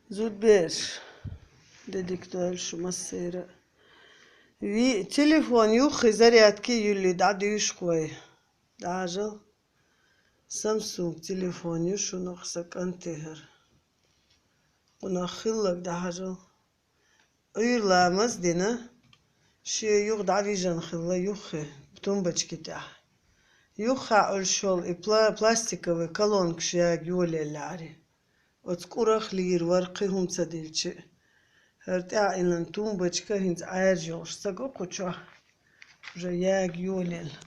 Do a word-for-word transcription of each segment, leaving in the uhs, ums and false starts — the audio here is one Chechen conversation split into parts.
Зудберш, де дика дойла шу массайра. Ви телефон юххе зарядке юьллий дӀадуьйшуш вай. ДӀахьажал. Samsung телефон ю шуна, сан кӀанте хӀара. Кхунах хилларг дӀахьажал. Ӏуйра ламаз дина, шен юха дӀавижан хилла юххе, тумбочки тӀехь. Юххе Ӏуьллуш йолу и пла-, пластиковый колонкаш яга йолаеллаьри. Оцу кӀурах лийр вара кхин хӀума ца дилча. ХӀара тӀаьхьа Ӏилан тумбочка хӀинца Ӏаьржа йолуш ца го кху чохь. Уже яга йолаелла.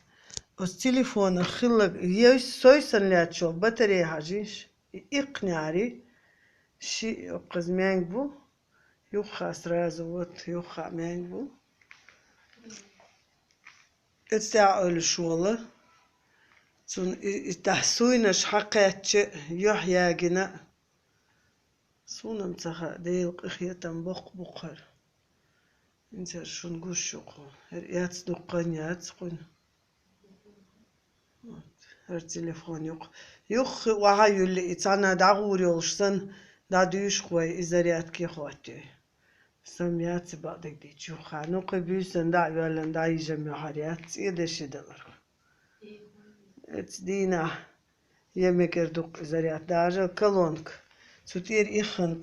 Оцу телефонах хилларг, йой-, сойсана лаьтташ йолу батарей хьажийша, и иккхинехьари, шиъ оккхаза маьнга бу, юххе сразу вот, юххе маьнга бу. Эцтехь Ӏуьллуш волу. Цунна и, и тӀехь суйнаш хьакхаьчча, юьхь ягийна. Суна-м ца хаьа, Делан къинхетам боккха бу-кх хӀара. ХӀинца хӀара шуна гуш ю-кх хӀара. ХӀара эцна дуккха а яц кхуьнан. Вот. ХӀара телефон юккъе. Юххе охьа а юьллий, и цхьанна дӀагӀур йолуш санна, дӀадуьйшуш вай, и зарядке хӀоттайой. Сан яц бакъдерг дийцича юххе. Ну, кхин буьйсанна дӀа а йоьллина, дӀайижа-м йо хӀара яц, цӀен деши даларх. Эцу дийнахь я мегар ду-кх и заряд, даже колонка. Цу тӀера иххана